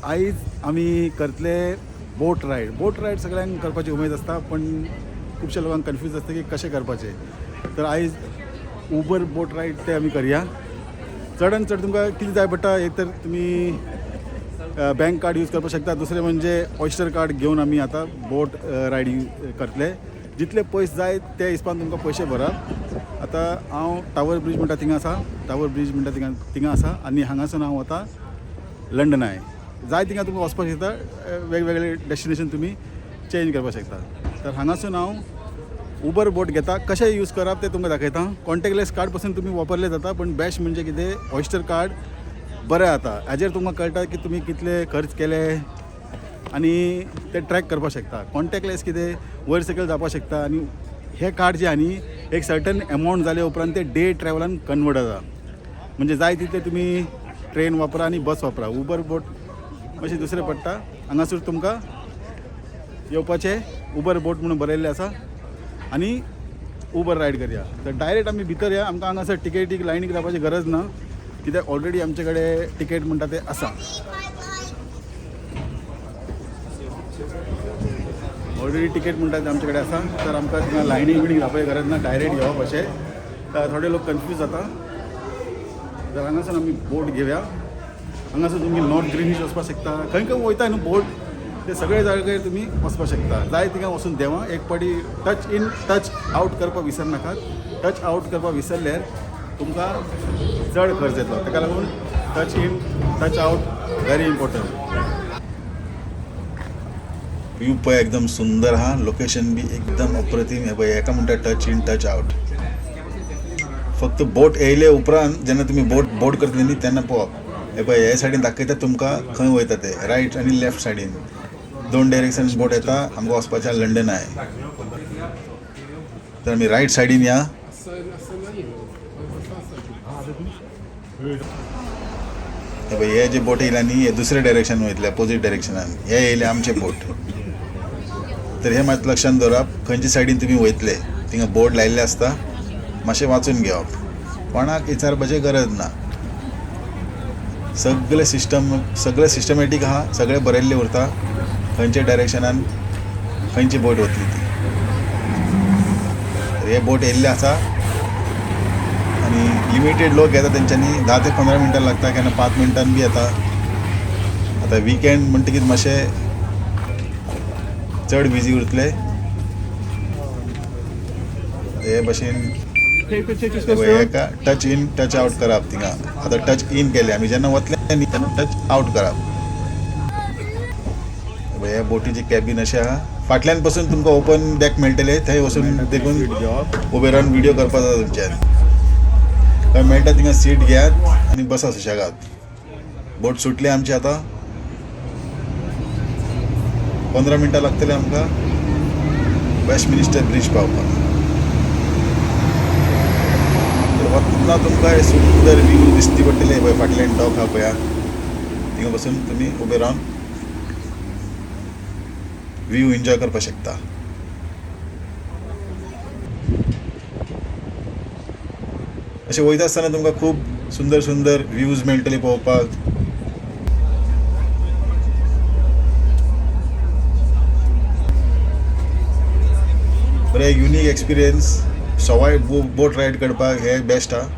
आयज आमी करतले बोट रायड. बोट रायड सगळ्यांक करपाची उमेद आसता, पण खुबश्या लोकांक कन्फ्यूज आसता की कशें करपाचें. तर आयज उबर बोट रायड ते आमी करया. चडान चड तुमकां कितें जाय पडटा, एक तर तुमी बँक कार्ड यूज करपाक शकता, दुसरें म्हणजे ऑयस्टर कार्ड घेवन आमी आतां बोट रायडींग करतले. जितले पयस जाय ते हिसपान तुमकां पयशे भरप. आतां हांव टावर ब्रीज म्हणटा थिंगा आसा, टावर ब्रीज म्हणटा थिंगा थिंगा आसा आनी हांगासून हांव वता लंडनाय. जाय थिंगा तुमकां वचपाक शकता, वेगवेगळे डेस्टिनेशन तुमी चेंज करपाक शकता. तर हांगासून हांव उबर बोट घेता, कशें यूज करप तें तुमकां दाखयता. कॉन्टॅक्टलेस कार्ड पासून तुमी वापरले जाता, पण बेस्ट म्हणजे कितें ऑयस्टर कार्ड बरें जाता. हाजेर तुमकां कळटा की तुमी कितले खर्च केले आनी ते ट्रॅक करपाक शकता. कॉन्टॅक्टलेस कितें वयर सकयल जावपाक शकता आनी हे कार्ड जे आहा न्ही एक सर्टन एमावंट जाले उपरांत ते डे ट्रॅवलान कन्वर्ट जाता. म्हणजे जाय तितले तुमी ट्रेन वापरा आनी बस वापरा. उबर बोट मातशें दुसरें पडटा. हांगासर तुमकां येवपाचें उबर बोट म्हणून बरयल्लें आसा आनी उबर रायड करया. तर डायरेक्ट आमी भितर या. आमकां हांगासर टिकेटीक लायनीक रावपाची गरज ना, कित्याक ऑलरेडी आमचे कडेन टिकेट म्हणटा ते आसा. ऑलरेडी तिकेट म्हणटा ते आमचे कडेन आसा, तर आमकां थिंगा लायनीक बिनीक रावपाची गरज ना, डायरेक्ट येवप अशें. तर थोडे लोक कन्फ्यूज जाता. तर हांगासर आमी बोट घेवया. हांगासर तुमी नॉर्थ ग्रीनीश वचपाक शकता, खंय खंय वयता न्हू बोट ते सगळे जागे तुमी वचपाक शकता. जाय थिंगा वचून देवा. एक पाटी टच इन टच आउट करपाक विसरनाकात. टच आउट करपाक विसरल्यार तुमकां चड खर्च येतलो. ताका लागून touch in touch out very important. View पळय एकदम सुंदर हा, लोकेशन बी एकदम अप्रतिम. हे पळय हेका म्हणटा टच इन टच आउट. फक्त बोट येयले उपरांत जेन्ना तुमी बोट बोट करतले न्ही तेन्ना पळोवप. हे पळय हे सायडीन दाखयता तुमकां खंय वयता ते, रायट आनी लेफ्ट सायडीन दोन डायरेक्शन बोट येता. आमकां वचपाचें लंडन आहे, तर आमी रायट सायडीन या. हे पळय हे जे बोट येयला न्ही हे दुसऱ्या डायरेक्शन वयतले, अपोजीट डायरेक्शनान हे येयले आमचे बोट. तर हे मात लक्षांत दवरप, खंयच्या सायडीन तुमी वयतले थिंगा बोर्ड लायिल्ले आसता, मातशें वाचून घेवप, कोणाक विचारपाची गरज ना. सगळे सिस्टम सगळे सिस्टमॅटीक आहा, सगळें बरयल्लें उरता खंयच्या डायरेक्शनान खंयची बोट वतली ती. तर हे बोट येयल्ले आसा आनी लिमिटेड लोक येता तेंच्यांनी 10 ते 15 मिनटां लागता, केन्ना 5 मिनटान बी येता. आतां विकेंड म्हणटकीच मातशें चड बिजी उरतले. हे भशेन हेका टच इन टच आउट करप थिंगा. आतां टच इन केलें आमी, जेन्ना वतले न्ही तेन्ना टच आउट करप. हे बोटीची कॅबीन अशें आहा, फाटल्यान पसून तुमकां ओपन डॅक मेळटले, थंय वचून देखून उबे रावन व्हिडियो करपाक जाता तुमच्यान. खंय मेळटा थिंगा सीट घेयात आनी बसा सुशेगाद. बोट सुटली आमची आतां, 15 मिनटां लागतली आमकां वेस्ट मिनिस्टर ब्रिज पावपाक. तर वतना तुमकां हे सुंदर व्यू दिसती पडटले. पळय फाटल्यान डॉक आहा पळया, थिंगा बसून तुमी उबे रावन व्यू एन्जॉय करपाक शकता. अशें वयता आसतना तुमकां खूब सुंदर सुंदर व्यूज मेळटले पळोवपाक. बरें युनीक एक्सपिरियन्स, सवाय बोट रायड करपाक हे बेस्ट आहा.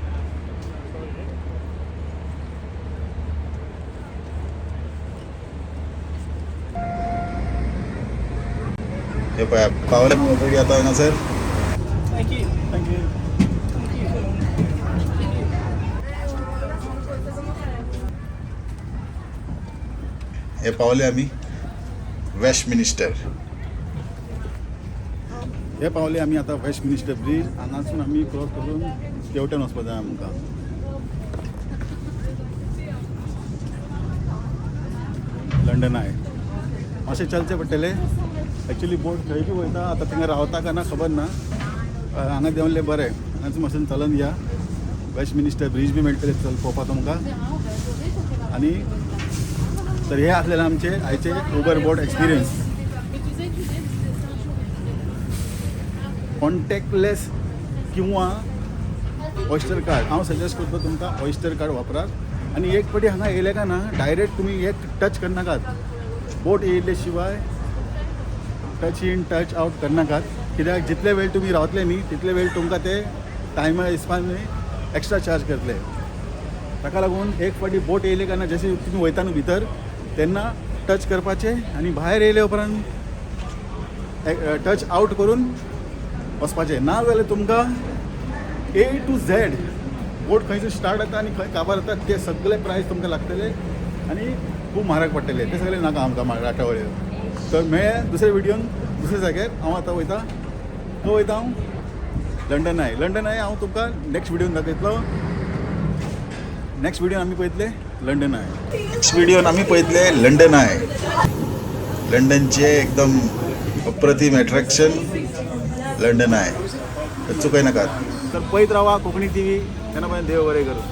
हे पळय पावले ऑलरेडी आतां हांगासर. Thank you thank you. हे पावले आमी वेस्ट मिनिस्टर. हे पावले आमी आतां वेस्ट मिनिस्टर ब्रीज. हांगासून आमी क्रॉस करून तेवटेन वचपाक जाय आमकां. लंडन आहे मातशें चलचें पडटलें. एक्चुली बोट खंय बी वयता, आतां थिंगा रावता काय ना खबर ना. हांगा देंवलें बरें, हांगासून मातशें चलून या. वेस्ट मिनिस्टर ब्रीज बी मेळटले चल पळोवपाक तुमकां. आनी तर हे आसलेलें आमचे आयचे उबर बोट एक्सपिरियन्स. कॉन्टॅक्टलेस किंवा ऑयस्टर कार्ड हांव सजेस्ट करता तुमकां ऑयस्टर कार्ड वापरात. आनी एक फावटी हांगा येयले काय ना डायरेक्ट तुमी एक टच करनाकात, बोट येयले शिवाय टच इन टच आउट करनाकात, कित्याक जितले वेळ तुमी रावतले न्ही तितले वेळ तुमकां ते टायमा हिसपान न्ही एक्स्ट्रा चार्ज करतले. ताका लागून एक फावटी बोट येयले काय ना, जशें तुमी वयता न्हू भितर तेन्ना टच करपाचें आनी भायर येयले उपरांत टच आउट करून वचपाचें. ना जाल्यार तुमकां ए टू झॅड बोट खंयसून स्टार्ट जाता आनी खंय काबार जाता ते सगळे प्रायस तुमकां लागतले आनी खूब म्हारग पडटले. ते सगळे नाका आमकां राटावळीर. तर मेळ्ळें दुसऱ्या व्हिडियोन दुसऱ्या जाग्यार. हांव आतां वयता, खंय वयता हांव? London I. London I हांव तुमकां नेक्स्ट व्हिडियोन दाखयतलो. नेक्स्ट व्हिडियोन आमी पळयतले लंडन I. Next व्हिडिओन आमी पळयतले लंडन I. लंडनचे एकदम अप्रतिम अट्रॅक्शन लंडन I, तर चुकय नाकात. तर पळयत रावा कोंकणी टीव्ही. तेन्ना पर्यंत देव बरें करूं.